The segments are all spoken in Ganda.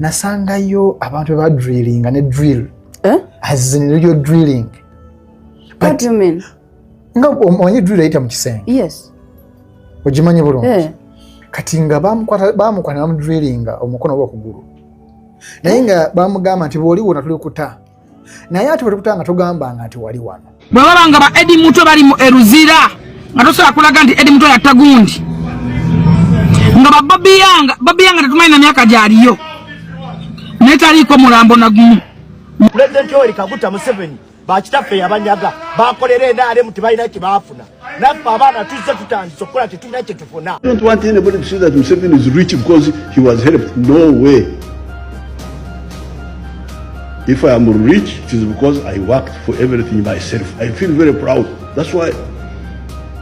Nasangayo abantu badrillinga ne drill. Eh? As in real drilling. What do you mean? Nga omanyi drill eyita mu kisenge? Yes. Ogimanyi bulungi? Eh. Kati nga bamukwata bamukwata bamudrillinga omukono oba okugulu. Naye nga bamugamba nti bw'oli wona tuli kuta. Naye ate bwe tukuta nga togambanga nti wali wano. Bwe baba nga ba Eddie Mutwe bali mu Eruzira nga tosobola kulaga nti Eddie Mutwe yatta gundi, nga ba Bobi Young, Bobi Young tetumanyi na myaka gyaliyo naye taliiko mulambo na gumu. Pulezidenti Yoweri Kaguta Museveni bakitaffe yabanyaga bakolera NRM tebalina kye baafuna, naffe abaana tuzze tutandise okukola tetulina kye tufuna. I don't want anybody to say that Museveni is rich because he was helped. No way. If I am rich, it is because I worked for everything myself. I feel very proud. That's why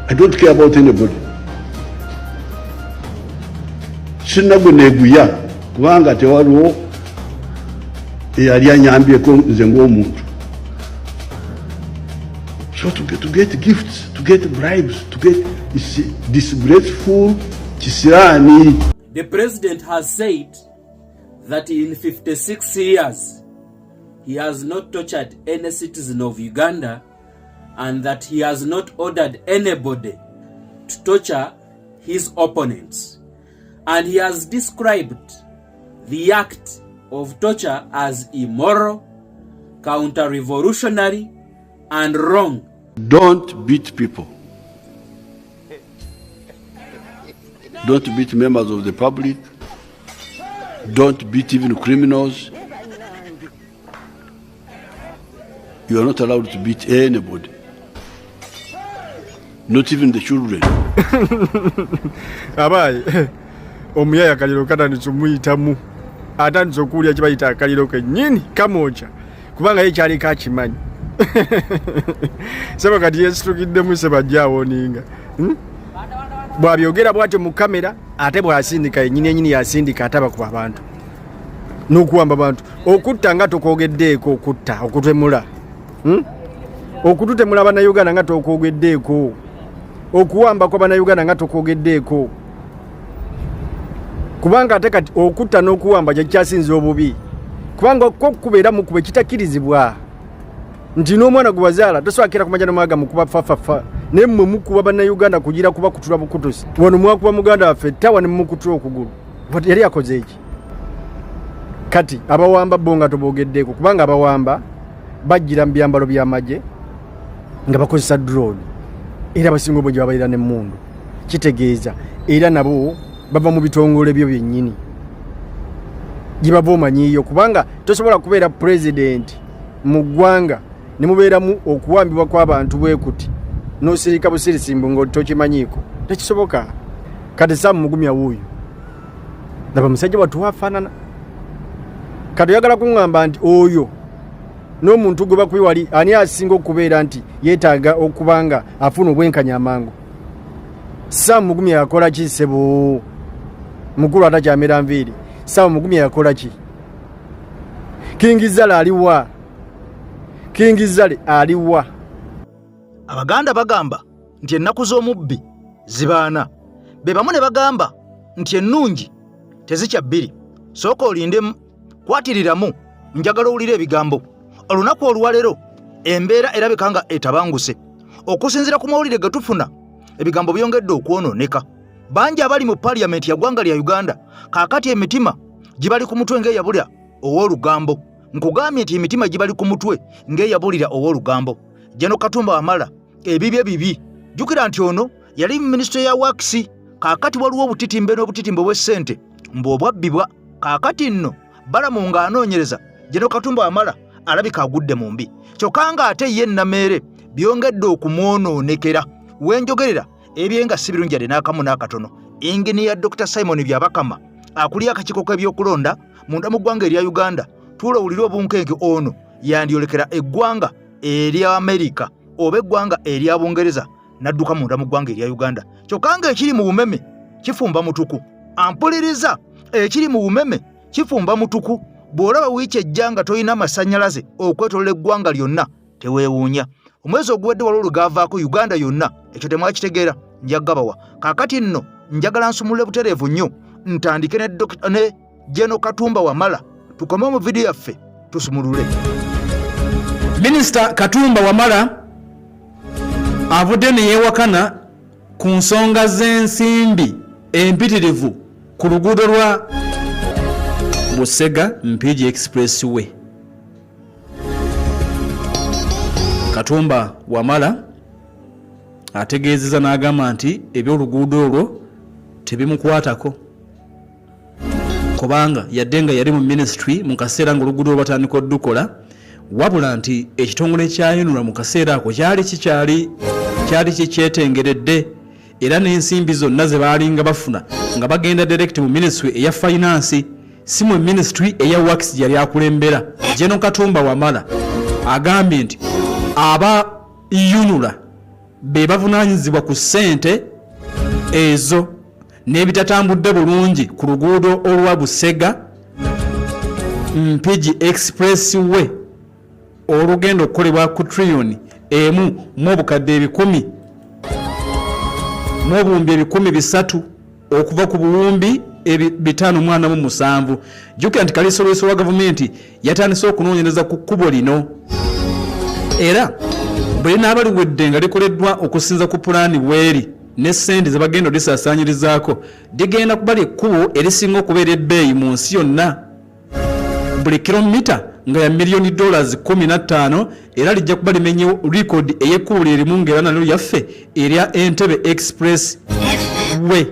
I don't care about anybody. Sina gwe neeguya kubanga tewaliwo eyali anyambyeko nze ng'omuntu. So to get gifts, to get bribes, to get, it's disgraceful, kisiraani. The president has said that in 56 years he has not tortured any citizen of Uganda and that he has not ordered anybody to torture his opponents. And he has described the act of torture as immoral, counter-revolutionary, and wrong. Don't beat people. Don't beat members of the public. Don't beat even criminals. You are not allowed to beat anybody. Not even the children. Abaye omuyaya akaliro katandise omuyitamu, atandise okuwulira kibayita akaliro kennyini kamwokya, kubanga ye kyaliko akimanyi. Sebo kati yesitukiddemu sebajja awoninga. Bwabyogera bwatyo mu kamera, ate bwasindika yenyini yenyini yasindika ate abakuba abantu n'okuwamba abantu, okutta nga tokwogeddeeko, okutta, okutemula, Okututemula bannayuganda nga tokwogeddeeko, okuwamba kwa bannayuganda nga tokwogeddeeko, kubanga ate kati okutta n'okuwamba kyekyasinza obubi, kubanga kwo kubeera mukuba ekitakkirizibwa nti n'omwana gwe wazaala tosobola kera kumanya nomwaga mukuba fafafa, naye mmwe mukuba bannayuganda kugira kuba kutula bukutusi. Wano mwakuba muganda waffe ttawa ne mumukutula okugulu, yali akoze eki? Kati abawamba bo nga toboogeddeeko, kubanga abawamba bajjira mu byambalo by'amagye nga bakozesa drone, era abasinga obungi babalira n'emmundu, kitegeeza era nabo bava mu bitongole byo byennyini gye bava omanyiiyo, kubanga tosobola kubeera pulezidenti mu ggwanga ne mubeeramu okuwambibwa kw'abantu bwe kuti n'osirika busirisi mbu nga tokimanyiiko, tekisoboka. Kati Sam Mugumya wuuyo, laba musajja wattu wafaanana. Kati oyagala kuŋŋamba nti oyo n'omuntu gwe bakubi wali ani asinga okubeera nti yeetaaga okuba nga afuna obwenkanya amangu? Sam Mugumya yakola ki ssebo mukulu atakyamera nviiri? Sam Mugumya yakola ki? King Zale aliwa? King Zale aliwa? Abaganda bagamba nti ennaku z'omubbi zibaana, be bamu ne bagamba nti ennungi tezikya bbiri. Sooka olindemu, kwatiriramu, njagala owulire ebigambo. Olunaku olwaleero embeera erabika nga etabanguse. Okusinziira ku mawulire ge tufuna, ebigambo byongedde okwonooneka. Bangi abali mu paliyamenti ya ggwanga lya Uganda kaakati emitima gibali ku mutwe ng'eyabulira ow'olugambo. Nkugambye nti emitima gibali ku mutwe ng'eyabulira ow'olugambo. Jeno Katumba Wamala ebibye bibi. Jjukira nti ono yali mu minisitule ya wakisi. Kaakati waliwo obutitimbe n'obutitimbe obw'essente mbu obwabbibwa. Kaakati nno Balamu ng'anoonyereza, Jeno Katumba Wamala alabika agudde mu mbi. Kyokka ng'ate ye Nameere byongedde okumwonoonekera. Wenjogerera ebye nga si birungi yadde n'akamu n'akatono. Inginiya Dr. Simon Byabakama akulira akakiiko k'ebyokulonda munda mu ggwanga erya Uganda, tuula owulire obunkenke. Ono yandyolekera eggwanga erya Amerika oba eggwanga erya Bungereza n'adduka munda mu ggwanga erya Uganda. Kyokka ng'ekiri mu bumeme kifumba mutuku. Ampuliriza, ekiri mu bumeme kifumba mutuku. Bw'olaba wiiki ejja nga tolina masannyalaze okwetolola eggwanga lyonna, teweewuunya. Omwezi oguwedde waliwo lwe gaavaako Uganda yonna, ekyo temwakitegeera, nja gabawa. Kaakati nno njagala nsumulule butereevu nnyo, ntandike ne Jeno Katumba Wamala tukome mu vidiyo yaffe tusumulule. Minisita Katumba Wamala avudde ne yeewakana ku nsonga z'ensimbi empitirivu ku luguudo lwa Busega Mpigi Express Way. Katumba Wamala ategeezeza n'agamba nti eby'oluguudo olwo tebimukwatako kubanga yadde nga yali mu minisitule mu kaseera ng'oluguudo olwo batandika odukola, wabula nti ekitongole kya UNRA mu kaseera ako kyali kikyali kyali kikyetengeredde, era n'ensimbi zonna ze baalinga bafuna nga bagenda direct mu minisitule eya finance, si mu minisitule eya works gye yali akulembera. General Katumba Wamala agambye nti aba UNRA be bavunaanyizibwa ku ssente ezo n'ebitatambudde bulungi ku luguudo olwa Busega Mpigi Express Way olugenda okukolebwa ku triliyoni emu mu obukadde ebikumi mu obuwumbi 300 okuva ku buwumbi 547. Jjukira nti kaliisoliiso wa gavumenti yatandise okunoonyereza ku kkubo lino, era bwe linaaba liwedde nga likoleddwa okusinza ku pulaani bweri ne ssente ze bagenda olisaasaanyirizaako, ligenda kuba lyekkubo erisinga okubeera ebbeeyi mu nsi yonna, buli kilomita nga ya miliyoni dollars 15, era lijja kuba limenyewo rekodi ey'ekkubo lye limu ng'era nalyo lyaffe erya Entebbe Express Way.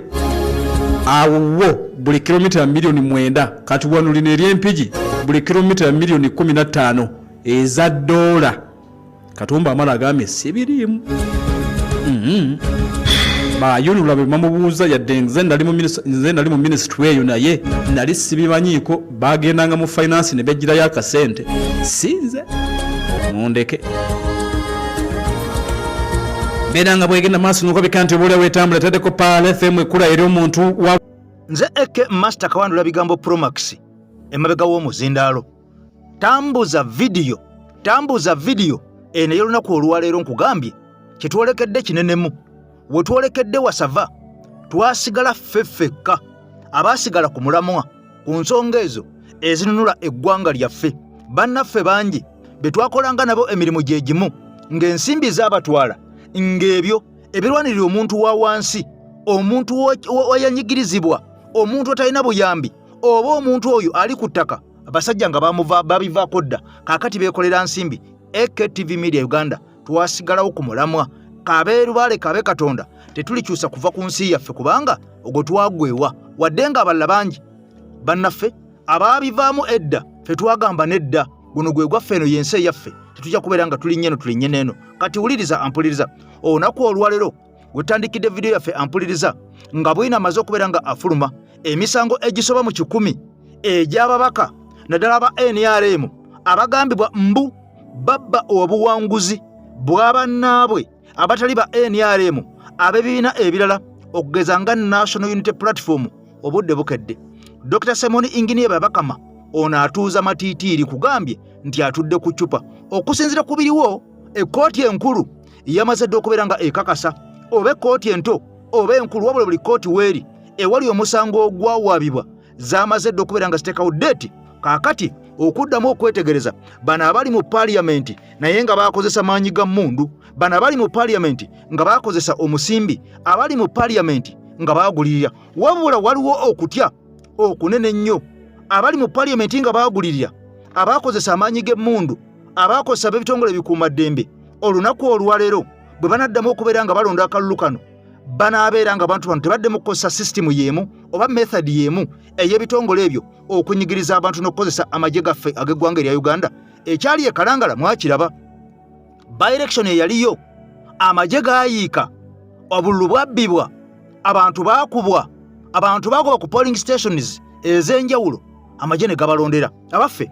Awo wo buli kilomita ya miliyoni 9. Kati wano lino ery'Empigi buli kilomita ya miliyoni 15 eza doola. Katumba Amala agambye sibiriimu. Bayunula bwe bamubuuza, yadde nze nali mu minisitule eyo naye nali sibimanyiiko, bagendanga mu finance ne bejjirayo akasente, si nze, mundeke. Mbeera nga bwegenda maaso nokabika nti obuulira wetambula taddeko Pearl FM ekkula eri omuntu wa Nze Eke Master Kawandula Bigambo Promax emabega w'omuzindaalo. Tambuza vidiyo, tambuza vidiyo eno ey'olunaku olwaleero. Nkugambye kyetwolekedde kinenemu, we twolekedde wasava twasigala ffe ffekka abaasigala ku mulamwa ku nsonga ezo ezinunula eggwanga lyaffe. Bannaffe bangi be twakolanga nabo emirimu gye gimu ng'ensimbi zaabatwala, ng'ebyo ebirwanirira omuntu wa wansi, omuntu wayanyigirizibwa, omuntu atalina buyambi, oba omuntu oyo ali ku ttaka, abasajja nga babivaako dda, kaakati beekolera nsimbi. AKTV Media Uganda twasigalawo ku mulamwa, kabe lubaale kabe Katonda, tetulikyusa kuva ku nsi yaffe kubanga ogwo twagwewa. Wadde nga abalala bangi bannaffe abaabivaamu edda, ffe twagamba nedda, guno gwe gwaffe, eno y'ensi eyaffe, tetujja kubeera nga tulinnye eno tulinnye n'eno. Kati wuliriza ampuliriza, olunaku olwaleero wetandikidde vidiyo yaffe ampuliriza nga bwina amaze okubeera nga afuluma emisango egisoba mu 100 egy'ababaka naddala aba NRM abagambibwa mbu babba obuwanguzi bw'abannaabwe abatali ba NRM ab'ebibiina ebirala okugeza nga National Unity Platform. Obudde bukedde Dr Simon Engineer Babakama ono atuuza matiitiiri, kugambye nti atudde ku ccupa. Okusinziira ku biriwo, ekkooti enkulu yamaze dda okubeera nga ekakasa, oba ekkooti ento oba enkulu, wabula buli kkooti weeri ewali omusango ogwawabibwa zamaze dda okubeera nga ziteekawo deeti kaakati okuddamu okwetegereza bano abali mu paaliyamenti naye nga bakozesa maanyi ga mmundu, bano abali mu paaliyamenti nga bakozesa omusimbi, abali mu paaliyamenti nga baagulirira. Wabula waliwo okutya okunene ennyo, abali mu paaliyamenti nga baagulirira, abakozesa amaanyi g'emmundu, abakozesa ab'ebitongole ebikuumaddembe, olunaku olwaleero bwe banaddamu okubeera nga balonda akalulu kano, banaabeera nga abantu bano tebaddemu kukozesa sisitimu y'emu oba method y'emu ey'ebitongole ebyo okunyigiriza abantu n'okukozesa amagye gaffe ag'eggwanga erya Uganda. Ekyali e Kalangala mwakiraba, by-election eyaliyo, amagye gaayiika, obululu bwabbibwa, abantu baakubwa, abantu baagoba ku polling stations ez'enjawulo, amagye ne gabalondera. Abaffe,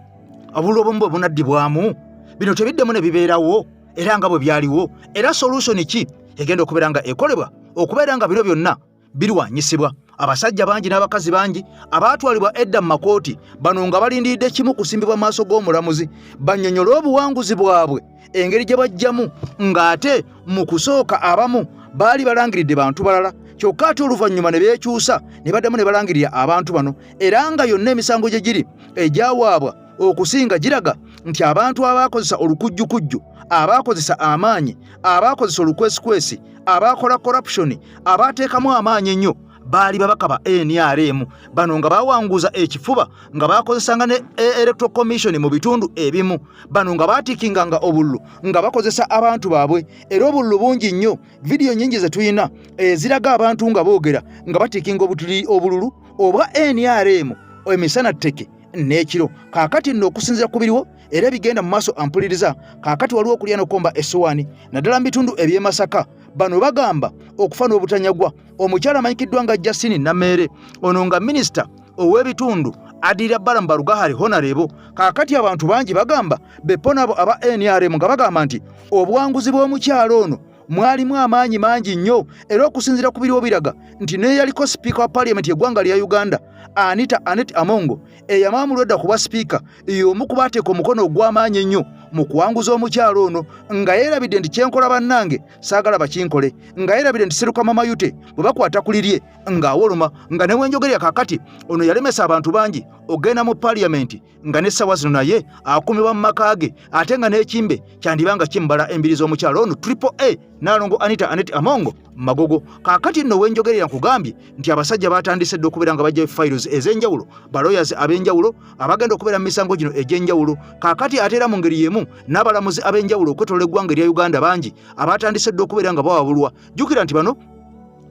obululu obumu bwe bunaddibwamu, bino tebiddemu ne bibeerawo era nga bwe byaliwo? Era solution ki egenda okubeera nga ekolebwa okubeera nga biro byonna birwanyisibwa? Abasajja bangi n'abakazi bangi abaatwalibwa edda mu makooti bano nga balindiridde kimu kusimbibwa maaso g'omulamuzi bannyonnyole obuwanguzi bwabwe engeri gye bajjamu, ng'ate mu kusooka abamu baali balangiridde bantu balala. Kyokka ate oluvannyuma ne beekyusa ne baddamu ne balangirira abantu bano, era nga yonna emisango gye giri egyawaabwa okusinga giraga nti abantu abaakozesa olukujjukujju, abaakozesa amaanyi, abaakozesa olukwesikwesi, abaakola corruption, abaateekamu amaanyi ennyo baali babaka ba NRM. Bano nga bawanguza ekifuba nga bakozesanga ne Electoral Commission mu bitundu ebimu. Bano nga baatikinganga obululu nga bakozesa abantu baabwe, era obululu bungi nnyo. Vidiyo nnyingi ze tulina eziraga abantu nga boogera nga batikinga obululu obwa NRM emisana tteke n'ekiro. Kaakati nno okusinziira ku biriwo era ebigenda mu maaso ampuliriza, kaakati waliwo okulya n'okukomba essowaani naddala mu bitundu eby'e Masaka. Bano bagamba okufa n'obutanyagwa omukyala amanyikiddwa nga Justine Nameere, ono nga minisita ow'ebitundu adirira Balaam Barugahari Honarebo. Kaakati abantu bangi bagamba beppo nabo aba NRM nga bagamba nti obuwanguzi bw'omukyala ono mwalimu amaanyi mangi nnyo, era okusinziira ku biriwo biraga nti neyaliko sipiika wa paliyamenti y'eggwanga lya Uganda Anita Annet Amongo eyamaamulwa edda ku bwa sipiika y'omu ku baateeka omukono ogw'amaanyi ennyo mu kuwanguza omukyala ono, nga yeerabidde nti kyenkola bannange saagala bakinkole, nga yeerabidde nti Serukama Mayute bwe bakwata ku lirye ng'awoloma, nga ne wenjogerera kaakati ono yalemesa abantu bangi okugenda mu paliyamenti, nga n'essaawa zino naye akuumibwa mu maka ge, ate nga n'ekimbe kyandiba nga kimubala embiri z'omukyala ono Triple A Nnaalongo Anita Annet Amongo Magogo. Kaakati nno wenjogerera nkugambye nti abasajja batandise dda okubeera nga bajjayo files ez'enjawulo, balawyers ab'enjawulo abagenda okubeera mu misango gino egy'enjawulo. Kaakati ate era mu ngeri y'emu n'abalamuzi ab'enjawulo okwetoloola eggwanga erya Uganda bangi abatandise dda okubeera nga bawabulwa. Jjukira nti bano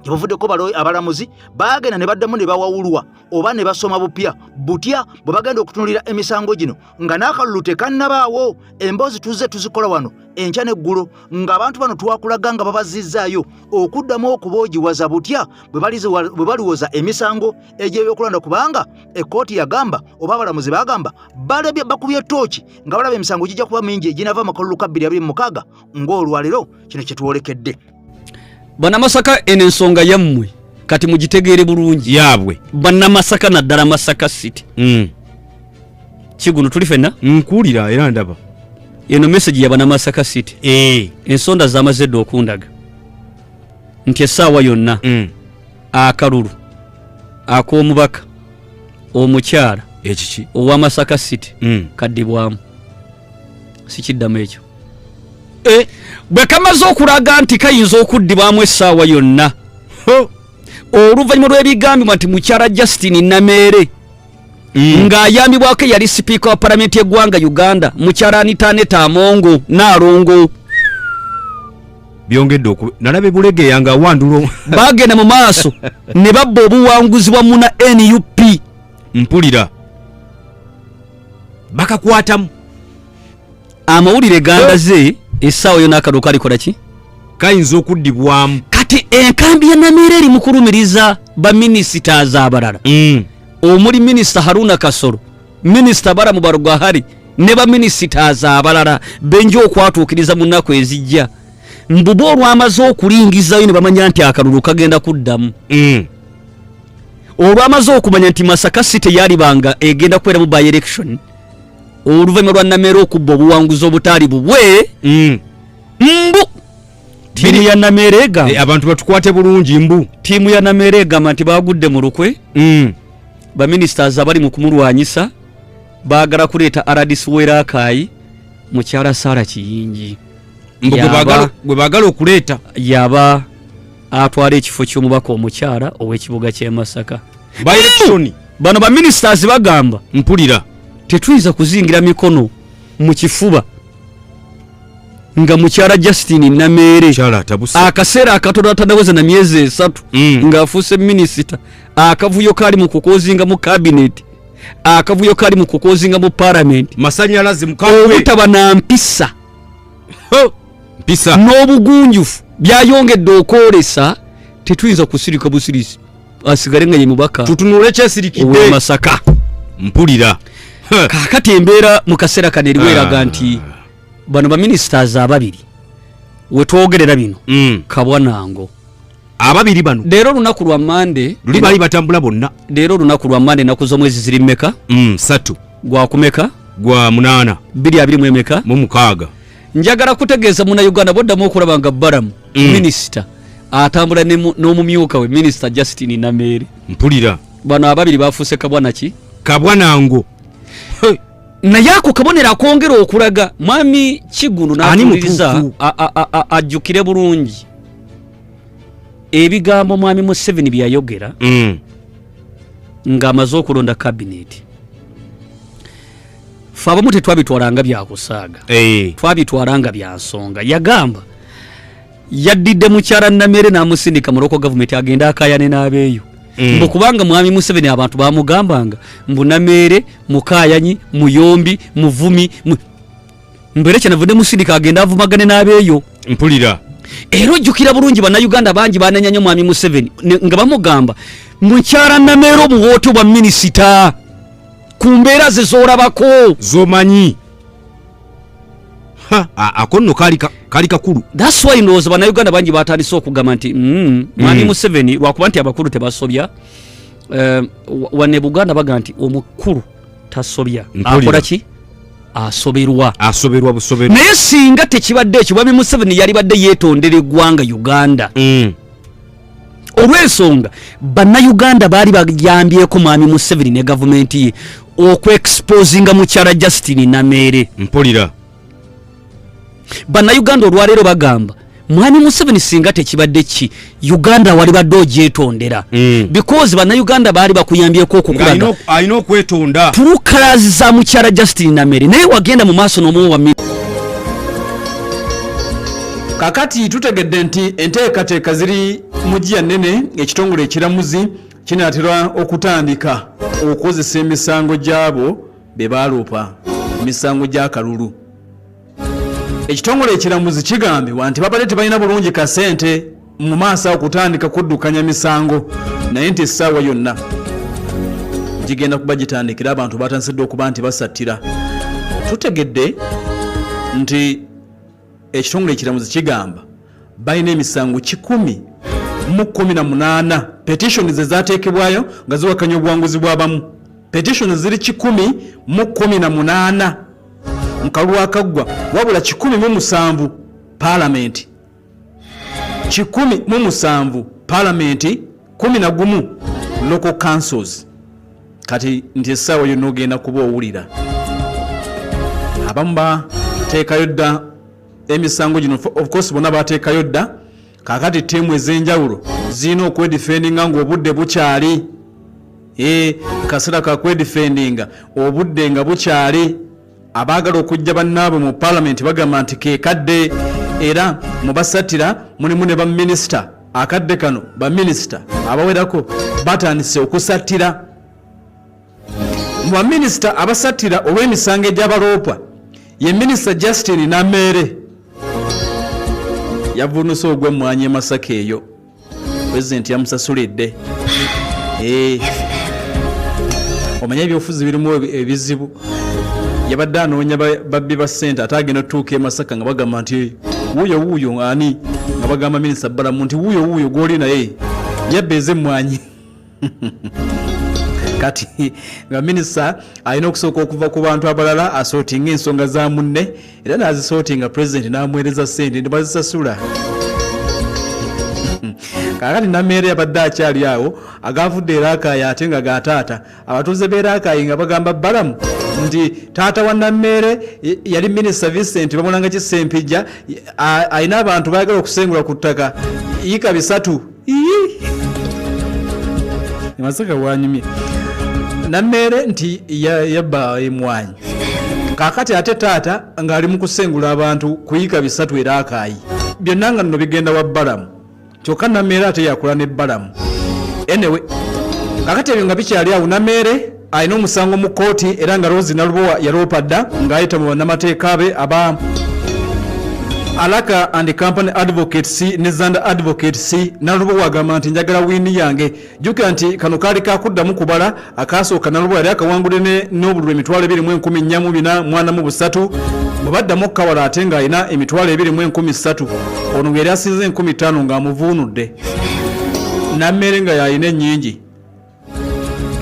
gye buvuddeko abalamuzi baagenda ne baddamu ne bawawulwa oba ne basoma bupya butya bwe bagenda okutunulira emisango gino nga n'akalulu tekannabaawo. Emboozi tuzze tuzikola wano enkya n'eggulo ng'abantu bano twakulaga nga babazizzaayo okuddamu okuboogiwaza butya bwe baliwoza emisango egy'ebyokulonda, kubanga ekkooti yagamba oba abalamuzi bagamba balabye bakubye ttooki nga balaba emisango gijja kuba mingi eginava mu kalulu ka 2026 ng'olwaleero kino kye twolekedde. Bannamasaka, eno ensonga yammwe kati mugitegeere bulungi. Yaabwe Bannamasaka, naddala Masaka City. Kiguno tuli fenna. Nkuwulira era ndaba. Eno message ya Bannamasaka City. Ensonda zamaze dda okundaga nti essaawa yonna akalulu ak'omubaka omukyala ekiki owa Masaka City kaddibwamu. Sikiddamu ekyo. Bwe kamaze okulaga nti kayinza okuddibwamu essaawa yonna oluvannyuma lw'ebigambibwa nti mukyala Justin Nameere ng'ayambibwako eyali sipiika wa palamenti y'eggwanga Uganda mukyala Anita Annet Amongo Nnaalongo byongedde oku nalaba ebulegeya nga awandula bagenda mu maaso ne babba obuwanguzi bwa muna NUP. Mpulira bakakwatamu. Amawulire gandaze essaawa yonna akalulu kalikola ki? Kayinza okuddibwamu. Kati enkambi ya Nameere eri mu kulumiriza baminisitaazi abalala omuli minisita Haruna Kasolo, minisita Balaam Barugahari ne baminisitaazi abalala benja okwatuukiriza mu nnaku ezijja, mbuba olwamaze okulingizayo ne bamanya nti akalulu kagenda kuddamu. Olwamaze okumanya nti Masaka City yalibanga egenda kubeeramu by election oluvannyuma lwa Nameere okubba obuwanguzi obutaali bubwe. Mbu tiimu ya Nameere egamba abantu batukwate bulungi mbu tiimu ya Nameere egamba nti bagudde mu lukwe. Baminisitaazi abali mu kumulwanyisa baagala kuleeta Aradis Werakaayi mukyala Sara Kiyingi. Mbu gwe baagala okuleeta yaba atwala ekifo ky'omubaka omukyala ow'ekibuga ky'e Masaka. By election. Bano ba ministers bagamba mpulira tetuyinza kuzingira mikono mu kifuba nga mukyala Justin Nameere akaseera akatono atanaweza na myezi 3 ng'afuuse minisita, akavuyo kali mu kukozinga mu cabinet, akavuyo kali mu kukozinga mu parliament, masanyalaze mukambwe, obutaba na mpisa mpisa n'obugunjufu byayongedde okwolesa. Tetuyinza kusirika busirisi, asigale nga ye mubaka tutunule kyesirikidde owa Masaka. Mpulira. Kaakati embeera mu kaseera kano eriwo eraga nti bano baminisitaazi ababiri wetwogerera bino kabwa nango ababiri bano leero olunaku lwa Mande luli bali batambula bonna. Leero olunaku lwa Mande, ennaku z'omwezi ziri mmeka? 3. Gwakumeka? Gwa 8. Bbiri abiri mu emeka? Mu mukaaga. Njagala kutegeeza munnayuganda boddamu okulaba nga Balaam minisita Atambula n'omumyuka we Minisita Justin Nameere. Mpulira. Bano ababiri bafuuse kabwa naki? Kabwa nango. Naye ako kabonero akongera okulaga mwami Kiggundu Ani n'atuuliriza mutuufu? ajjukire bulungi ebigambo mwami Museveni bye yayogera ng'amaze okulonda kabineeti. Ffe abamu tetwabitwala nga byakusaaga, twabitwala nga bya nsonga. Yagamba yaddidde mukyala Namere n'amusindika mu local government agende akayane n'abeeyo. Mbu kubanga mwami Museveni abantu bamugambanga mbu Nameere mukayanyi, muyombi, muvumi, mbu era kyenavudde musindika agende avumagane n'abeeyo. Mpulira. Era ojjukira bulungi bannayuganda bangi banenya nnyo mwami Museveni nga bamugamba mukyala Nameere obuwoote bwa minisita ku mbeera ze z'olabako zomanyi. Ha, ako nno kaali kakulu. That's why ndowooza bannayuganda bangi batandise okugamba nti mwami Museveni lwakuba nti abakulu tebasobya. Wane Buganda baga nti omukulu tasobya. Mpulira. Akola ki? Asoberwa. Asoberwa busoberwa. Naye singa tekibadde ekyo, mwami Museveni yalibadde yeetondera eggwanga Uganda. Olw'ensonga bannayuganda baali bayambyeko mwami Museveni ne gavumenti ye okwexposinga mukyala Justin Nameere. Mpulira. Bannayuganda olwaleero bagamba mwami Museveni singa tekibadde ki Uganda walibadde ogyetondera. Because bannayuganda baali bakuyambyeko okukulaga. Alina okwetonda. True colors za mukyala Justin Nameere, naye wagenda mu maaso n'omuwa Kakati tutegedde nti enteekateeka ziri mu ggiya nnene, ekitongole ekiramuzi kinaatera okutandika okukozesa emisango gy'abo be baaloopa emisango gy'akalulu. Ekitongole ekiramuzi kigambibwa nti babadde tebalina bulungi kasente mu maaso awo kutandika kuddukanya misango, naye nti essaawa yonna gigenda kuba gitandikira. Abantu batandise okuba nti basattira. Tutegedde nti ekitongole ekiramuzi kigamba balina emisango 118, petition ze zateekebwayo nga ziwakanya obuwanguzi bw'abamu. Petition ziri 118 mu kalulu akaggwa, wabula 107 paalamenti, 107 paalamenti, 11 local councils. Kati nti essaawa yonna ogenda kuba owulira abamu bateekayo dda emisango gino. Of course bonna bateekayo dda. Kaakati ttiimu ez'enjawulo zirina okwedifendinga ng'obudde bukyali. Kaseera ka kwedifendinga obudde nga bukyali. Abaagala okujja bannaabwe mu paalamenti bagamba nti keekadde, era mu basattira mulimu ne baminisita. Akadde kano baminisita abawerako batandise okusattira. Mu baminisita abasattira olw'emisango egy'abaloopwa ye minisita Justin Nameere, yavvuunuse ogw'emmwanyi e Masaka eyo, pulezidenti yamusasulidde. Omanye ebyobufuzi birimu ebizibu. Yabadde anoonya babbi ba ssente, ate agenda otutuuka e Masaka nga bagamba nti wuuyo wuuyo ani, nga bagamba minisita Balamu nti wuuyo wuuyo gw'oli naye yabba ez'emmwanyi. Kati nga minisita alina okusooka okuva ku bantu abalala asootinga ensonga za munne, era n'azisootinga, pulezidenti n'amuweereza ssente ne bazisasula. Kaakati Nameere yabadde akyali awo agavudde Eraakayi, ate nga ga taata. Abatuuze b'Eraakayi nga bagamba Balamu nti taata wa Nameere yali minisita Vincent Bamulanga Kisempijja, alina abantu bayagala okusengula ku ttaka yiika 3. Ii! Masaka wanyumye Nameere nti yabba emwanyi, kaakati ate taata ng'ali mu kusengula abantu ku yiika 3 Eraakayi. Byonna nga nno bigenda wa Balamu, kyokka Nameere ate yakola ne Balamu. Anyway, kakati ebyo nga bikyali awo, Nameere alina omusango mu kkooti, era nga Rose Nalubowa yaloopa dda ng'ayita mu bannamateeka be aba Alaka and Company Advocates ne Zanda Advocates. Nalubowa agamba nti njagala wiini yange. Jjukira nti kano kaali kakuddamu kubala. Akasooka Nalubowa yali akawangudde n'obululu 2,443. Bwe baddamu okukawala ate ng'alina 23,000, ono gwe yali asinze 5,000 ng'amuvuunudde. Nameere nga y'alina ennyingi.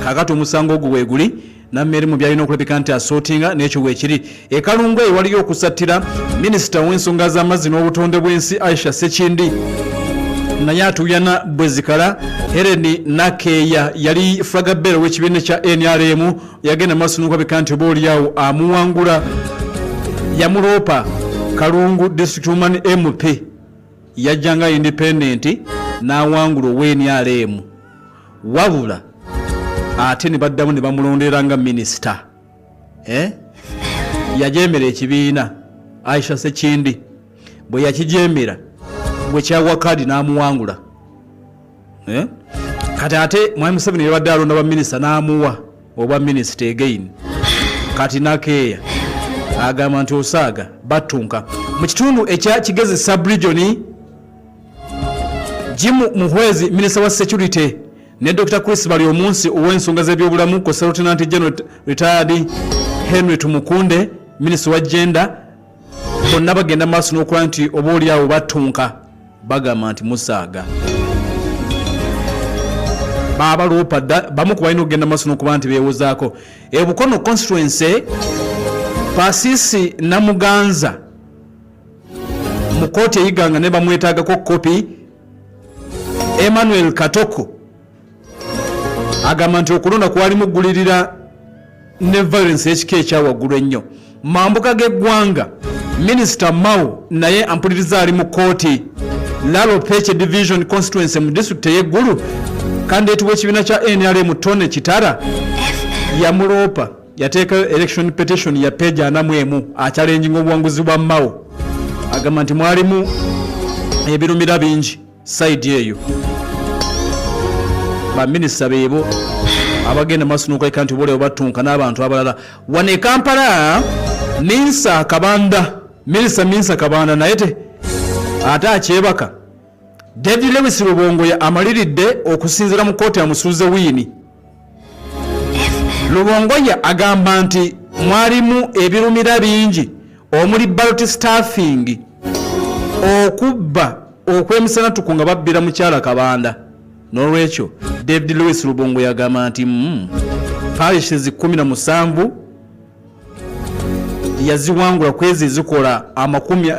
Kaakati omusango ogwo weeguli, Nameere mu byalina okulabika nti asootinga n'ekyo weekiri. E Kalungu eyo waliyo okusattira minisita w'ensonga z'amazzi n'obutonde bw'ensi Aisha Ssekindi. Naye atuuyana bwe zikala. Helen Nakeeya yali flag bearer w'ekibiina kya NRM, yagenda maaso n'okulabika nti oba oliawo amuwangula. Yamuloopa Kalungu District Woman MP, yajja nga independent n'awangula owa NRM, wabula ate ne baddamu ne bamulondera nga minisita. Yajemera ekibiina Aisha Sekindi, bwe yakijemera bwe kyawa kaadi n'amuwangula. Kati ate Mwami Museveni yabadde alonda baminisita n'amuwa obwa minisita again. Kati Nakeeya agamba nti osaaga battunka. Mu kitundu ekya Kigezi subregion, Jim Muhwezi, minisita wa security, ne Dr Chris Baryomunsi ow'ensonga z'ebyobulamu, kosa Lieutenant General retired Henry Tumukunde, minisita wa gender, bonna bagenda maaso n'okuba nti oba oli awo battunka. Bagamba nti musaaga babaloopa dda, bamu ku balina okugenda maaso n'okuba nti beewozaako. Ebukono constituency, Pasisi Namuganza mu kooti eyiganga ne bamwetaagako kopi. Emmanuel Katoko agamba nti okulonda kwalimu ggulirira ne violence ekika ekyawaggulu ennyo. Mambuka g'eggwanga, Minisita Mao naye ampuliriza ali mu kooti. Lalo Pece Division constituency mu disitulikiti ey'Eggulu, kandideeti w'ekibiina kya NRM Tony Kitara yamuloopa, yateekayo election petition ya page 41 achallenginga obuwanguzi bwa Mao. Agamba nti mwalimu ebirumira bingi side eyo. Baminisita beebo abagenda maaso n'okweka nti oboolyawo battunka n'abantu abalala. Wano e Kampala, Minsa Kabanda, Minisita Minsa Kabanda naye te ate akyebaka. David Lewis Rubongoya amaliridde okusinziira mu kkooti amusuuze wiini. Rubongoya agamba nti mwalimu ebirumira bingi omuli ballot stuffing, okubba okw'emisanatuku nga babbira mukyala Kabanda. N'olwekyo David Lewis Rubongoya agamba nti parishes 17 yaziwangula kwezi ezikola amakumi,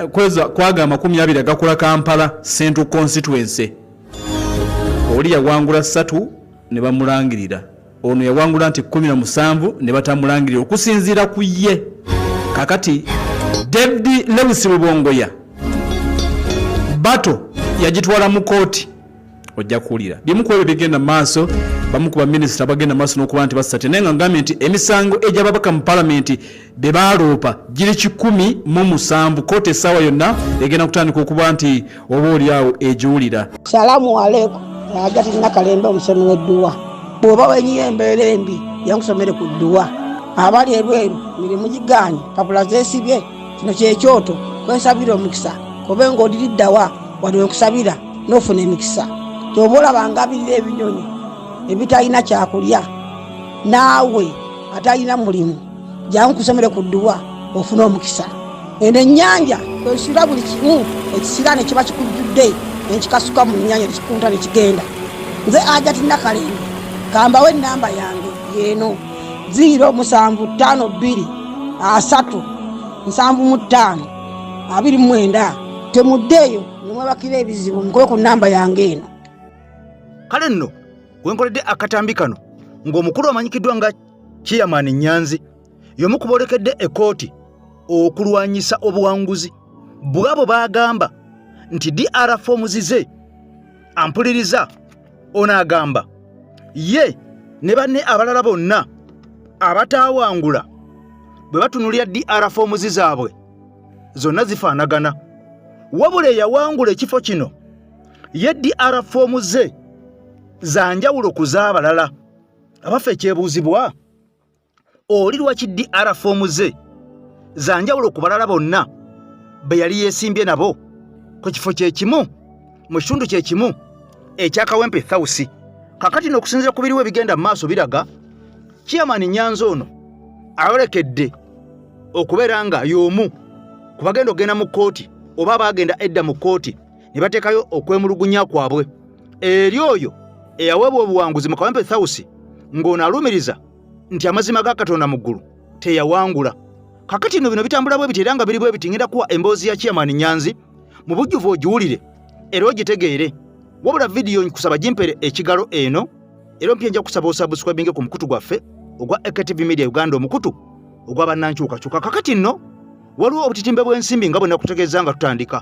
kwaga 20 agakola Kampala Central Constituency. Oli yawangula 3 ne bamulangirira, ono yawangula nti 17 ne batamulangirira okusinziira ku ye. Kakati David Lewis Rubongoya bato yagitwala mu kooti. Ojja kuwulira bimu ku ebyo bigenda mu maaso. Bamu ku baminisita bagenda maaso n'okuba nti basate, naye nga ngambye nti emisango egy'ababaka mu palamenti be baaloopa giri 107. Kooti essaawa yonna egenda kutandika okuba nti oba oli awo egiwulira. Salamu aleikum. Hajati Nakalembe, omusomi w'edduwa. Bw'oba wenyiye embeera embi, yankusomere ku dduwa. Abali ebweru mirimu gigaanye, papula zeesibye, kino kyekyoto kwensabira omukisa. Kobe ng'odiriddawa wano wenkusabira n'ofuna emikisa. Kyoba olaba ngabirira ebinyonyi ebitalina kyakulya, naawe atalina mulimu jangu kusomere ku dduwa ofune omukisa. Eno ennyanja kwesula buli kimu ekisiraane kiba kikujjudde, nenkikasuka mu nnyanja nekikunta nekigenda. Nze Hajati Nakalembe, kambawo ennamba yange yeeno 0752 3 75 29. Temuddeeyo nemwebakira ebizibu, mukube ku nnamba yange eno. Kale nno wenkoledde akatambi kano ng'omukulu amanyikiddwa nga Chairman Nyanzi y'omu ku boolekedde ekkooti okulwanyisa obuwanguzi bw'abo baagamba nti DR forms ze. Ampuliriza ono agamba ye ne banne abalala bonna abataawangula bwe batunulira DR forms zaabwe zonna zifaanagana, wabula eyawangula ekifo kino ye DR forms ze za njawulo ku z'abalala. Abaffe, ekyebuuzibwa oli lwaki DR form ze za njawulo ku balala bonna be yali yeesimbye nabo ku kifo kye kimu mu kitundu kye kimu ekya Kawempe South? Kakati n'okusinziira ku biriwo ebigenda mu maaso biraga Chairman Nyanzi ono ayolekedde okubeera nga y'omu ku bagenda okugenda mu kkooti oba abaagenda edda mu kkooti ne bateekayo okwemulugunya kwabwe eri oyo eyaweebwa obuwanguzi mu Kawempe South, ng'ono alumiriza nti amazima ga Katonda mu ggulu teyawangula. Kakati nno bino bitambula bwe biti era nga biri bwe biti. Ngenda kuwa emboozi ya Chairman Nyanzi mu bujjuvu ogiwulire era ogitegeere. Wabula vidiyo nkusaba gimpere ekigalo eno, era ompya nja kusaba osubscribinge ku mukutu gwaffe ogwa AKTV Media Uganda, omukutu ogwa bannankyukakyuka. Kakati nno waliwo obutitimbe bw'ensimbi nga bwe nakutegeeza nga tutandika,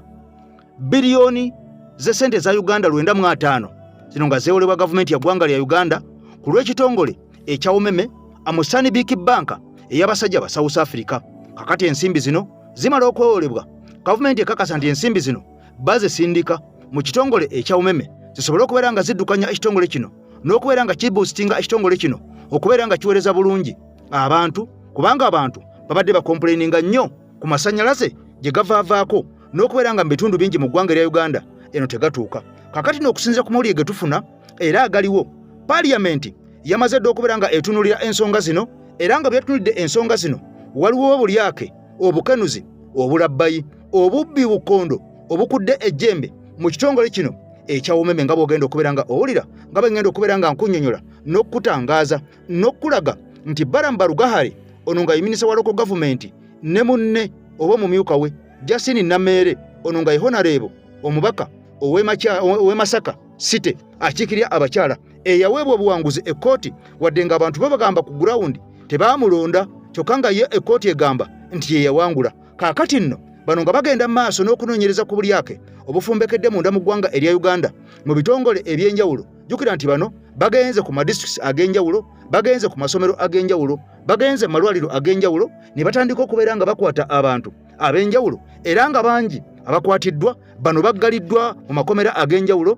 biliyoni z'essente za Uganda 95, zino nga zeewolebwa gavumenti ya ggwanga lya Uganda ku lw'ekitongole ekya Umeme mu Stanbic Bank ey'abasajja ba South Africa. Kakati ensimbi zino zimala okwewolebwa, gavumenti ekakasa nti ensimbi zino bazisindika mu kitongole ekya Umeme zisobole okubeera nga ziddukanya ekitongole kino n'okubeera nga kiboostinga ekitongole kino okubeera nga kiweereza bulungi abantu, kubanga abantu babadde bacomplaininga nnyo ku masannyalaze gye gavaavaako n'okubeera nga mu bitundu bingi mu ggwanga erya Uganda eno tegatuuka. Kakati n'okusinziira ku mawulire ge tufuna era agaliwo, paaliyamenti yamaze dda okubeera nga etunuulira ensonga zino, era nga byetunuulidde ensonga zino waliwo obulyake, obukenuzi, obulabbayi, obubbi, bukondo obukudde ejjembe mu kitongole kino ekya Umeme, nga bw'ogenda okubeera nga owulira nga bwe ngenda okubeera nga nkunnyonnyola n'okukutangaaza n'okukulaga nti Balaam Barugahare ono nga ye minisita wa local government ne munne oba omumyuka we Justine Nameere ono nga ye honorable omubaka ow'e Masaka City akiikirira abakyala eyaweebwa obuwanguzi ekkooti, wadde ng'abantu babagamba ku gurawundi tebaamulonda, kyokka nga ye ekkooti egamba nti ye yawangula. Kaakati nno bano nga bagenda mu maaso n'okunoonyereza ku bulyake obufumbekedde munda mu ggwanga erya Uganda mu bitongole eby'enjawulo. Jjukira nti bano bagenze ku madisitulikiti ag'enjawulo, bagenze ku masomero ag'enjawulo, bagenze mu malwaliro ag'enjawulo ne batandika okubeera nga bakwata abantu ab'enjawulo, era nga bangi abakwatiddwa bano baggaliddwa mu makomera ag'enjawulo,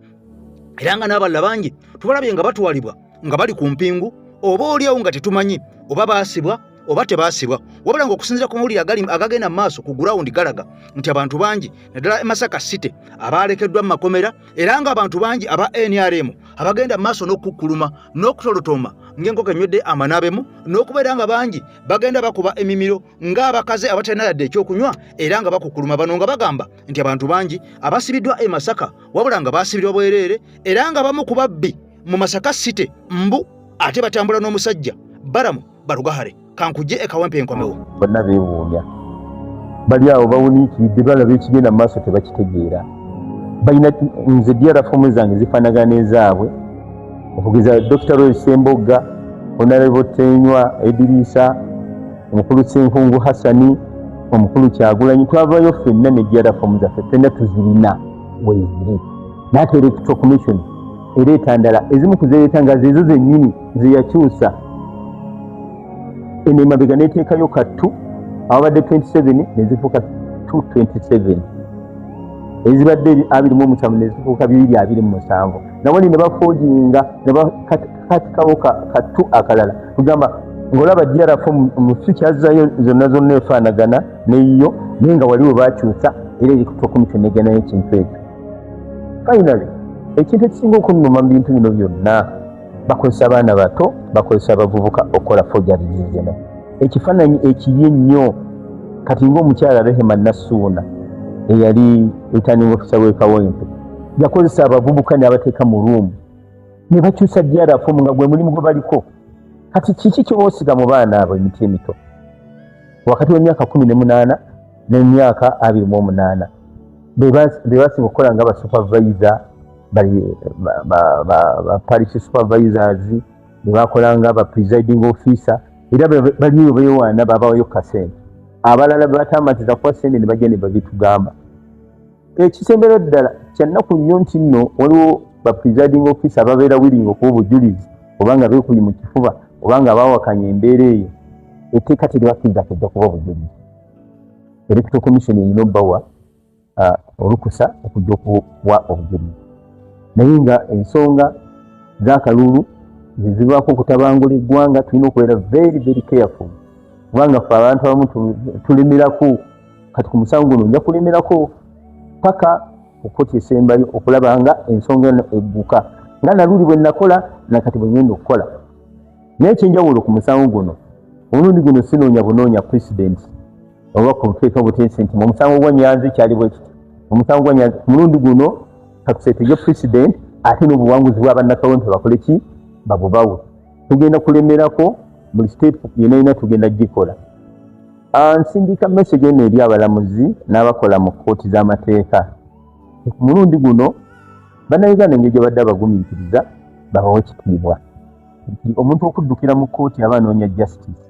era nga n'abalala bangi tubalabye nga batwalibwa nga bali ku mpingu, oba oliawo nga tetumanyi oba baasibwa oba tebaasibwa. Wabula ng'okusinziira ku mawulire agagenda mu maaso ku gurawundi galaga nti abantu bangi naddala e Masaka City abaalekeddwa mu makomera, era ng'abantu bangi aba NRM abagenda mu maaso n'okukukkuluma n'okutolotooma ng'enkoko enywedde amanaabemu, n'okubeera nga bangi bagenda bakuba emimiro ng'abakazi abatalina yadde ekyokunywa, era nga bakukkuluma. Bano nga bagamba nti abantu bangi abasibiddwa e Masaka wabula nga baasibirwa bwereere, era nga bamu ku babbi mu Masaka City mbu ate batambula n'omusajja Balaam Barugahare. Kankujje e Kawempe enkomewo. Bonna beewuunya, bali awo bawuniikiridde, balaba ekigenda mu maaso tebakitegeera. Balina nze DR form zange zifaanagana n'ezaabwe, okugeza Dr Roy Sembogga, Honorable Tenywa Edirisa, omukulu Senkungu Hassani, omukulu Kyagulanyi, twavayo ffenna ne DR form zaffe, ffenna tuzirina weziri. Naate Electoral Commission ereeta ndala, ezimu kuzereeta nga zezo zennyini zeyakyusa eno emabega neteekayo kattu awabadde 27 nezifuuka 227, ezibadde 27 nezifuuka 227, nawali ne baforginga ne bakatikawo kattu akalala. Kugamba ng'olaba DR form mu future zayo zonna zonna efaanagana neyiyo, naye nga waliwo bakyusa, era Electoral Commission neganayo ekintu ekyo. Finally, ekintu ekisinga okunnuma mu bintu bino byonna, bakozesa abaana bato, bakozesa abavubuka okukola forgeries zino. Ekifaananyi ekibi ennyo kati ng'omukyala Rehema Nassuuna eyali returning officer w'e Kawempe yakozesa abavubuka n'abateeka mu room ne bakyusa DR form nga gwe mulimu gwe baliko. Kati kiki kyoba mu baana abo emiti emito wakati w'emyaka 18 n'emyaka 28 be basinga okukola nga basupervisor, ba parish supervisors, be bakola nga ba presiding officer, era baliyo beewaana babawayo kasente, abalala bebatamatiza kuwa sente ne bajja ne babitugamba. Ekisembero ddala kyannaku nnyo nti nno waliwo ba presiding officer ababeera willing okuwa obujulizi oba nga beekuyi mu kifuba oba nga bawakanya embeera eyo, etteeka teribakkiriza kujja kuba obujulizi. Electoral Commission erina obbawa olukusa okujja okuwa obujulizi, naye nga ensonga z'akalulu zezivaako okutabangula eggwanga, tulina okubeera very very careful, kubanga ffe abantu abamu tulemerako. Kati ku musango guno nja kulemerako paka okukooti esembayo okulaba nga ensonga eno egguka, nga naluli bwe nakola nakati bwe ngenda okukola. Naye ekyenjawulo ku musango guno, omulundi guno sinoonya bunoonya president oba kuteeka buteesi nti mu musango gwa Nyanzi kyali bwe kiti, omusango gwa Nyanzi. Ku mulundi guno katuseetege president ate n'obuwanguzi bwa bannakawempe bakole ki, babubawe. Tugenda kulemerako buli step yona yona, tugenda gikola. Nsindika message eno eri abalamuzi n'abakola mu kkooti z'amateeka. Ku mulundi guno Bannayuganda engeri gye badde abagumiikiriza babawe kitiibwa nti omuntu okuddukira mu kkooti aba anoonya justice,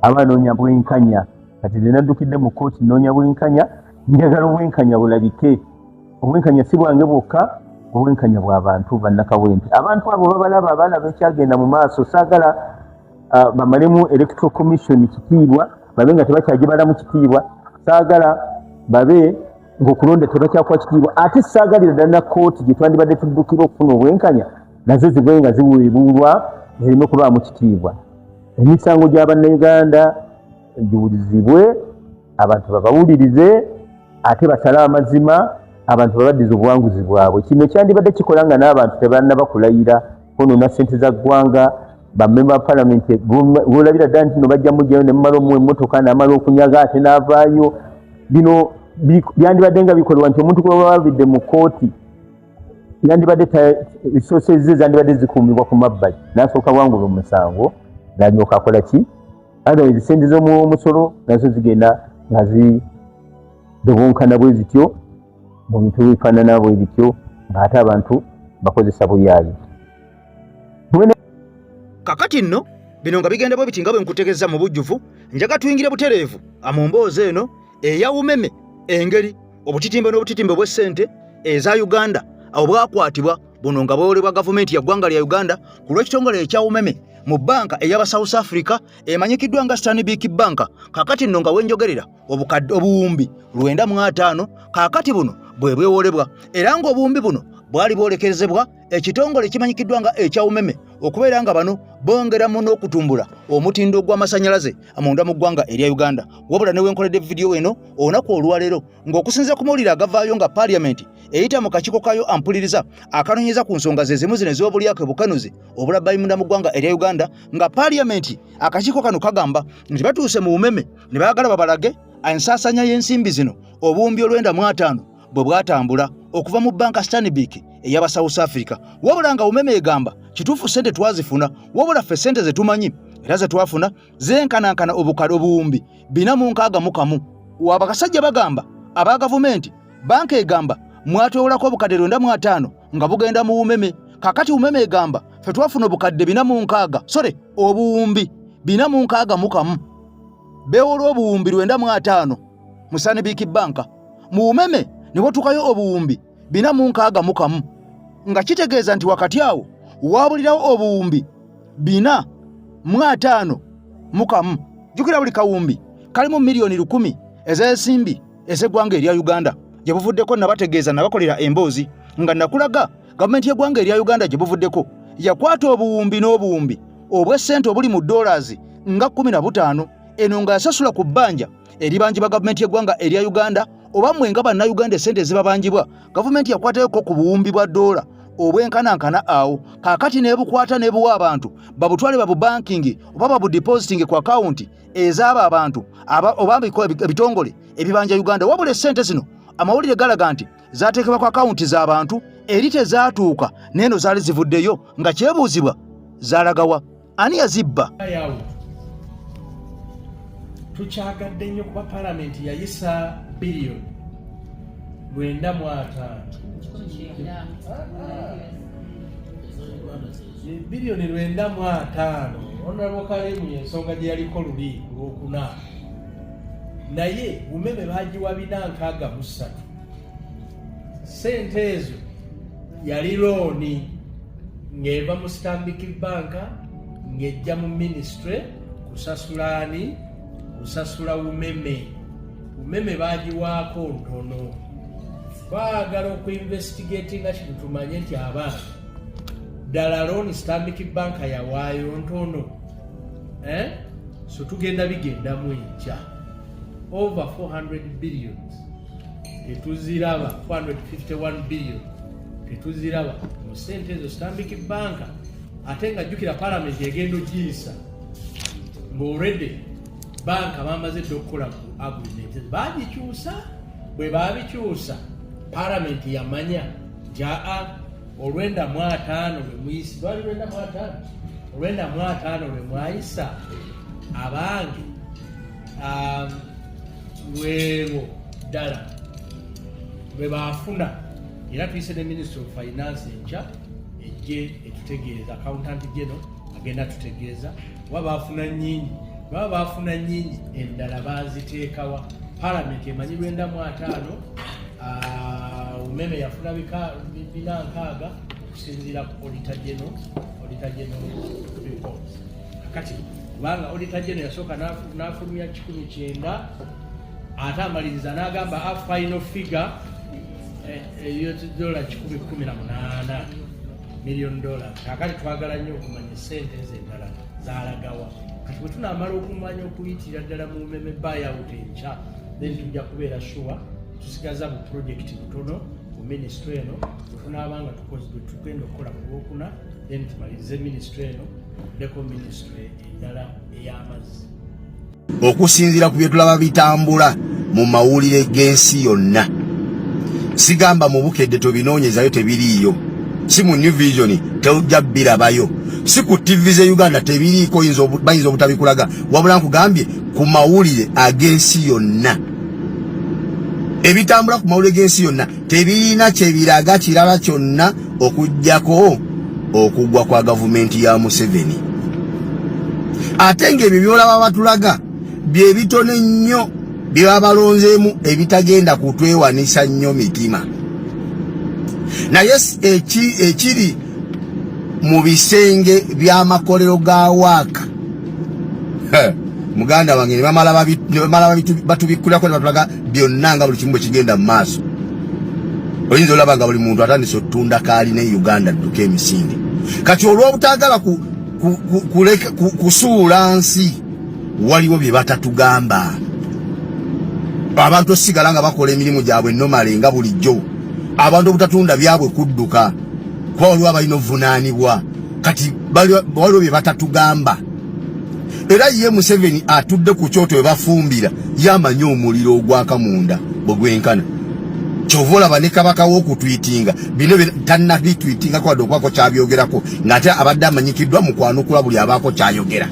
aba anoonya bwenkanya. Kati nze naddukidde mu kkooti nnoonya bwenkanya, njagala obwenkanya bulabike. Obwenkanya si bwange bwokka, obwenkanya bwa bantu bannakawempe. Abantu abo babalaba, balaba ekyagenda mu maaso. Saagala bamalemu Electoral Commission kitiibwa, babe nga tebakyagibalamu kitiibwa. Saagala babe ng'okulonda tebakyakuwa kitiibwa. Ate saagalira ddala na kkooti gye twandibadde tuddukira okufuna obwenkanya nazo zibe nga ziweebuulwa zireme kubaamu kitiibwa. Emisango gya Bannayuganda giwulizibwe, abantu babawulirize, ate basale amazima, abantu babaddize obuwanguzi bwabwe. Kino kyandibadde kikola nga n'abantu tebannaba kulayira kwonoona ssente za ggwanga. Bamemba ba palamenti bolabira ddala nti no bajja mugyayo ne mumala omuwa emmotoka n'amala okunyaga ate n'avaayo. Bino byandibadde nga bikolebwa nti omuntu gwe bababidde mu kkooti yandibadde resources ze zandibadde zikuumibwa ku mabbali, n'asooka wangula omusango n'alyoka akola ki. Otherwise sente z'omuwomusolo nazo zigenda nga zidobonkana bwe zityo mu bintu bifaanana bwe bityo, ng'ate abantu bakozesa buyaayi. Kakati nno bino nga bigenda bwe biti nga bwe nkutegezza mu bujjuvu, njaga tuyingire butereevu mu mboozi eno eya Umeme, engeri obutitimbe n'obutitimbe bw'essente eza Uganda awo bwakwatibwa buno nga bwewolebwa gavumenti ya ggwanga lya Uganda ku lw'ekitongole ekya Umeme mu bbanka ey'aba South Africa emanyikiddwa nga Stanbic Bank. Kakati nno nga wenjogerera obukadde obuwumbi 95 kaakati buno bwe bwewolebwa, era ng'obuwumbi buno bwali bwolekezebwa ekitongole ekimanyikiddwa nga ekya Umeme okubeera nga bano bongeramu n'okutumbula omutindo gw'amasannyalaze munda mu ggwanga erya Uganda. Wabula ne wenkoledde vidiyo eno olunaku olwaleero ng'okusinziira ku mawulire agavaayo nga paaliyamenti eyita mu kakiiko kaayo ampuliriza akanoonyeza ku nsonga ze zimu zino ez'obulyake obukanuzi obulabbayi munda mu ggwanga erya Uganda, nga paaliyamenti akakiiko kano kagamba nti batuuse mu Umeme ne baagala babalage ensaasanya y'ensimbi zino obuwumbi 95 bwe bwatambula okuva mu bbanka Stanbic ey'aba South Africa. Wabula nga Umeme egamba kituufu ssente twazifuna, wabula ffe ssente ze tumanyi era ze twafuna zenkanankana obukadde obuwumbi 461. Wabakasajja bagamba aba gavumenti banka egamba mwatwewolako obukadde 95 nga bugenda mu Umeme. Kakati Umeme egamba ffe twafuna obukadde 460, sore obuwumbi 461, beewola obuwumbi 95 mu Stanbic Bank, mu Umeme ne watuukayo obuwumbi 461, nga kitegeeza nti wakati awo waabulirawo obuwumbi 451. Jjukira buli kawumbi kalimu miliyoni 1000 ez'ensimbi ez'eggwanga erya Uganda. Gye buvuddeko nabategeeza, nabakolera emboozi nga nakulaga gavumenti y'eggwanga erya Uganda gye buvuddeko yakwata obuwumbi n'obuwumbi obw'essente obuli mu dollars nga 15, eno nga yasasula ku bbanja eribanjibwa gavumenti y'eggwanga erya Uganda oba mmwe nga bannayuganda essente ezibabanjibwa. Gavumenti yakwatayoko ku buwumbi bwa ddoola obwenkanankana awo, kaakati n'ebukwata n'ebuwa abantu babutwale babubankingi oba babudepositingi ku akawunti ezaabo abantu oba ebitongole ebibanja Uganda. Wabula essente zino amawulire galaga nti zateekebwa ku akawunti z'abantu eri tezaatuuka, n'eno zaali zivuddeyo nga kyebuuzibwa zaalagawa, ani yazibba? Tukyagadde nnyo kuba palamenti yayisa biliyoni 95, biliyoni 95. Honorable Karimu yensonga gye yaliko luli ku Lwokuna, naye Umeme bagiwa 463. Sente ezo yali looni ng'eva mu Stanbic Bank ng'ejja mu minisitule kusasula ani? Kusasula Umeme. Umeme bagiwaako ntono. Baagala okuinvestigatinga kino tumanye nti abaana ddala looni Stanbic Bank yawaayo ntono, eh? So tugenda bigendamu enkya. Over 400 billions tetuziraba, 451 billion tetuziraba mu sente ezo Stanbic Bank, ate nga jjukira palamenti egenda ogiyisa ng'already banka bamaze dda okukola ku agreement, bagikyusa. Bwe babikyusa palamenti yamanya nti aa 95 lwe muyisi lwali 95, 95 lwe mwayisa abange lwelwo ddala lwe baafuna. Era tuyise ne Ministry of Finance enkya ejje etutegeeza, Accountant General agenda tutegeeza oba baafuna nnyingi, baba baafuna nnyingi endala baaziteekawa. Palamenti emanyi 950, Umeme yafuna 460 okusinziira ku Auditor General reports. Kakati kubanga Auditor General yasooka n'afulumya 190, ate amaliriza n'agamba a final figure eyo dola 118 million dollar. Kakati twagala nnyo okumanya esente ezo endala zalagawa. Kati bwe tunaamala okumanya okuyitirira ddala mu Umeme buyout enkya, then tujja kubeera sure. Tusigaza bu project butono mu ministry eno. Bwe tunaaba nga tukoze bwe tugenda okukola ku Lwokuna, then tumalirize ministry eno, tuddeko ministry endala ey'amazzi. Okusinziira ku bye tulaba bitambula mu mawulire g'ensi yonna, sigamba mu Bukedde, tobinoonyezayo, tebiriiyo, si mu New Vision, tojja birabayo, si ku TV ze Uganda, tebiriiko, bayinza obutabikulaga. Wabula nkugambye ku mawulire ag'ensi yonna, ebitambula ku mawulire g'ensi yonna tebirina kyebiraga kirala kyonna okuggyako okugwa kwa gavumenti ya Museveni. Ate ng'ebyo byolaba batulaga bye bitono ennyo bye babalonzeemu, ebitagenda kutwewanisa nnyo mitima. Naye ekiri mu bisenge by'amakolero ga waaka, muganda wange, ne bamala batubikkulako ne batulaga byonna nga buli kimu bwe kigenda mu maaso, oyinza olaba nga buli muntu atandise otunda kaalina e Uganda dduka emisinde. Kati olw'obutaagala kusuula nsi, waliwo bye batatugamba. Abantu osigala nga bakola emirimu gyabwe normally nga bulijjo, abantu obutatunda byabwe kudduka, kuba waliwo abalina obuvunaanibwa. Kati waliwo bye batatugamba. Era ye Museveni atudde ku kyoto we bafumbira, yamanyi omuliro ogwaka munda bwe gwenkana. Kyova olaba ne kabaka w'okutwitinga bino tannabitwitingako wadde okubaako kyabyogerako, ng'ate abadde amanyikiddwa mu kwanukula buli abaako kyayogera,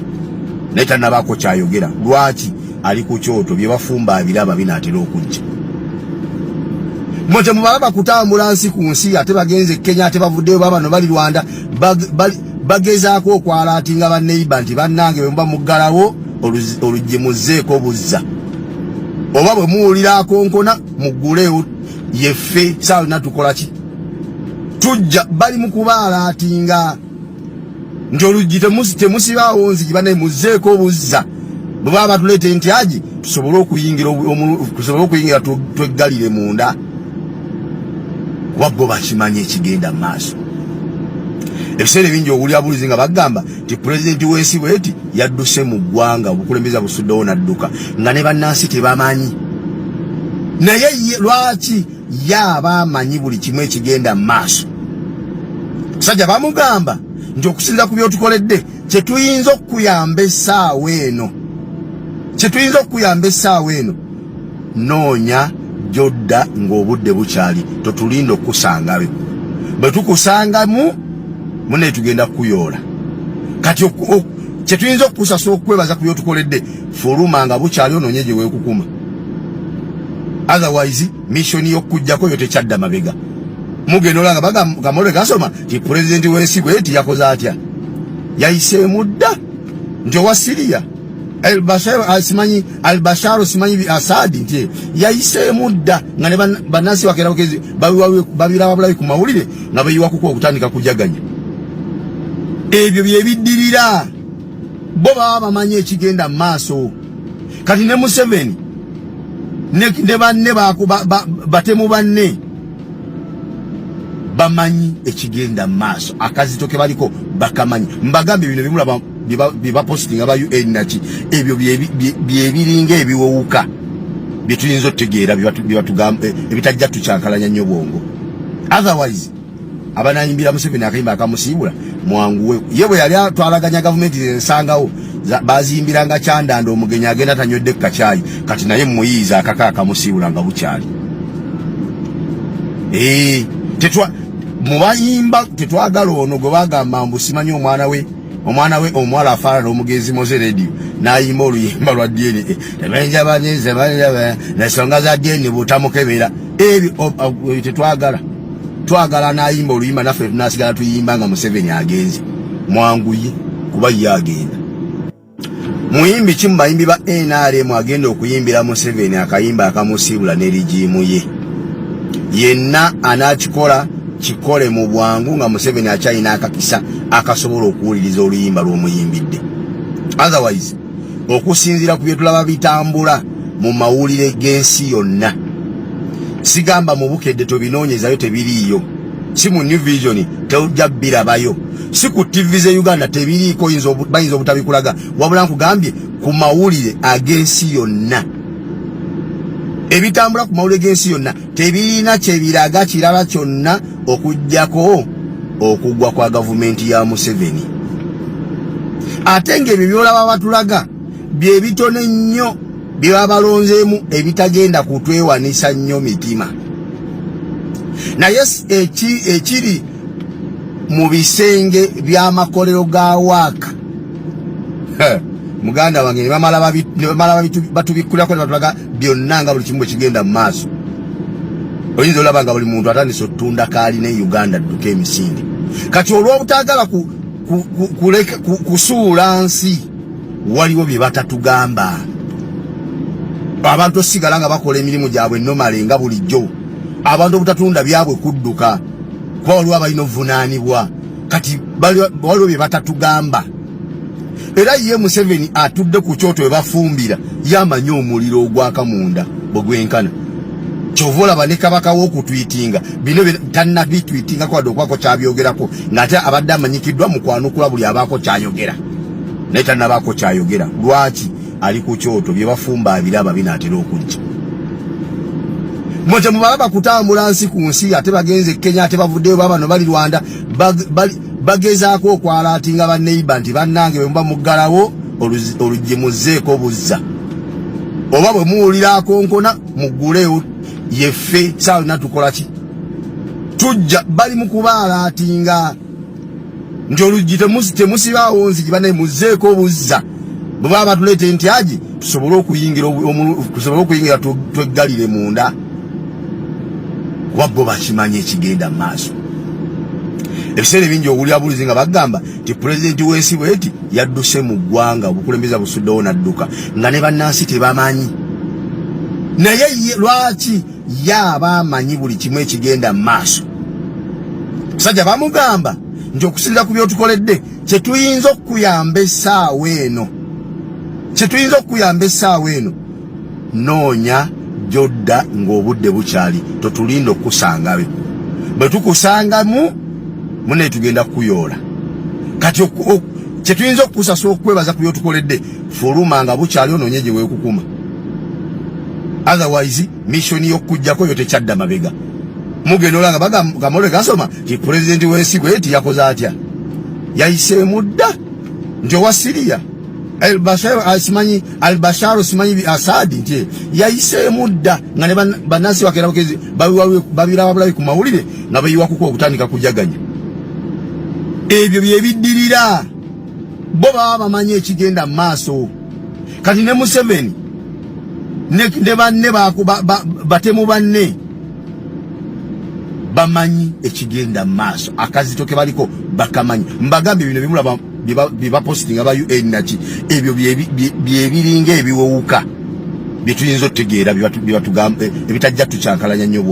naye tannabaako kyayogera. Lwaki? Ali ku kyoto, bye bafumba abiraba binaatera okujja. Mwe temubalaba kutambula nsi ku nsi, ate bagenze e Kenya, ate bavuddeyo, babano bali Rwanda, bagezaako okwalaatinga banneiba nti bannange, bwe muba muggalawo oluggi muzzeeko buzza, oba bwe muwulira akonkona mugguleewo, yeffe saawa yonna tukola ki, tujja. Bali mu kubaalaatinga nti oluggi temusibaawo nzigi, banaye muzzeeko obuzza, bwe baba batuleeta entyagi tusobole okuyingira, tusobole okuyingira tweggalire munda, kuba bo bakimanyi ekigenda mu maaso. Ebiseera ebingi owulira bulizi nga bagamba nti pulezidenti w'ensi bweti yadduse mu ggwanga, obukulembeze busuddewo n'adduka, nga ne bannansi tebamanyi. Naye ye lwaki ye aba amanyi buli kimu ekigenda mu maaso? Sajja bamugamba nti okusinza ku byotukoledde, kyetuyinza okukuyamba essaawa eno, kyetuyinza okukuyamba essaawa eno, noonya gyodda ng'obudde bukyali, totulinda okukusangayo. Bwe tukusangamu munaye tugenda kukuyoola. Kati kyetuyinza okukusasula okukwebaza ku byotukoledde, fuluma nga bukyali, onoonye gye weekukuma, otherwise mission y'okukuggyako yo tekyadda mabega. Mugenda olanga bagamole gasoma nti pulezidenti w'ensi bweti yakoze atya, yayiseemu dda nti owa Siriya simanyi Albasharo, simanyi Asadi, nti yayiseemu dda, nga ne bannansi bakeera bukezi babiraba bulabi ku mawulire nga beyiwa kuko okutandika kujaganya. Ebyo byebiddirira, bo baba bamanyi ekigenda mu maaso. Kati ne Museveni ne banne batemu banne bamanyi ekigenda mu maaso, akazito ke baliko bakamanyi. Mbagambye bino bimulaba bye bapositinga ba UN naki, ebyo byebiringa ebiwewuka byetuyinza otutegeera, byebatugamba ebitajja tukyankalanya nnyo bwongo. Otherwise abanayimbira Museveni akayimba akamusiibula mwanguwe. Ye bwe yali atwalaganya gavumenti ensangawo bazimbiranga kyandanda, omugenyi agenda tanywedde ku kacyayi. Kati naye muyiiza akaka akamusiibula nga bukyali. Tetwa mubayimba tetwagala ono gwe bagamba mbu simanyi omwana we omuwala afaanana omugenzi Moze Radio, n'ayimba oluyimba lwa DNA tebenjabanyize ensonga za DNA butamukebera. Ebyo tetwagala. Twagala anayimba oluyimba naffe tunasigala tuyimba nga Museveni agenze. Mwanguye kuba ye agenda. Muyimbi ki mu bayimbi ba NRM agenda okuyimbira Museveni akayimba akamusiibula ne rigiimu ye? Yenna anaakikola kikole mu bwangu nga Museveni akyalina akakisa akasobola okuwuliriza oluyimba lw'omuyimbidde. Otherwise, okusinziira ku bye tulaba bitambula mu mawulire g'ensi yonna, sigamba mu Bukedde tobinoonyezayo tebiriiyo, si mu New Vision tojja birabayo, si ku TV ze Uganda tebiriiko, bayinza obutabikulaga, wabula nkugambye ku mawulire ag'ensi yonna, ebitambula ku mawulire g'ensi yonna tebirina kyebiraga kirala kyonna okuggyako okugwa kwa gavumenti ya Museveni. Ate ng'ebyo byolaba batulaga bye bitono ennyo bye babalonzeemu ebitagenda kutwewanisa nnyo mitima, naye ekiri mu bisenge by'amakolero ga waaka, muganda wange, ne bamala batubikkulako ne batulaga byonna nga buli kimu bwe kigenda mu maaso, oyinza olaba nga buli muntu atandise otunda kaalina e Uganda dduka emisinde. Kati olw'obutaagala kusuula nsi, waliwo bye batatugamba. Abantu osigala nga bakola emirimu gyabwe normally nga bulijjo, abantu obutatunda byabwe kudduka kuba waliwo abalina obuvunaanibwa. Kati waliwo bye batatugamba. Era ye Museveni atudde ku kyoto we bafumbira, yamanyi omuliro ogwaka munda bwe gwenkana. Kyova olaba ne kabaka w'okutwitinga bino tannabitwitingako wadde okubaako kyabyogerako, ng'ate abadde amanyikiddwa mu kwanukula buli abaako kyayogera, naye tannabaako kyayogera. Lwaki? Ali ku kyoto, bye bafumba abiraba binaatera okujja. Mwe temubalaba kutambula nsi ku nsi, ate bagenze Kenya, ate bavuddeyo, babano bali Rwanda, bagezaako okwalaatinga baneiba nti bannange bwe muba muggalawo oluggi muzzeeko buzza, oba bwe muwulira akonkona mugguleewo, yeffe saawa yonna tukola ki, tujja. Bali mu kubaalaatinga nti oluggi temusibaawo nzigi, banaye muzzeeko obuzza, bwe baba batuleeta entyagi tusobole okuyingira tweggalire munda, kuba bo bakimanyi ekigenda mu maaso. Ebiseera ebingi owulira bulizi nga bagamba nti pulezidenti w'ensi bweti yadduse mu ggwanga, obukulembeze busuddewo n'adduka, nga ne bannansi tebamanyi. Naye lwaki ye aba amanyi buli kimu ekigenda mu maaso? Musajja bamugamba nti okusinza ku byotukoledde, kyetuyinza okukuyamba essaawa eno, kyetuyinza okukuyamba essaawa eno, noonya gyodda ng'obudde bukyali, totulinda okukusangayo. Bwe tukusangamu mune tugenda kukuyoola. Kati kyetuyinza okukusasula okukwebaza ku byotukoledde, fuluma nga bukyali, onoonye gye weekukuma, otherwise mission y'okukuggyako yo tekyadda mabega. Mugenda olanga bagamole gasoma nti pulezidenti w'ensi bweti yakoze atya, yayiseemu dda nti owa Siriya simanyi Albashar simanyi Asadi nti yayiseemu dda, nga ne bannansi bakeera bukezi babiraba bulabi ku mawulire nga beyiwa kuko okutandika kujaganya. Ebyo byebiddirira, bo baba bamanyi ekigenda mu maaso. Kati ne Museveni ne banne batemu banne bamanyi ekigenda mu maaso, akazito ke baliko bakamanyi. Mbagambye bino bimulaba bye bapositinga ba UN naki, ebyo byebiringa ebiwewuka byetuyinza otutegeera, byebatugamba ebitajja tukyankalanya nnyo.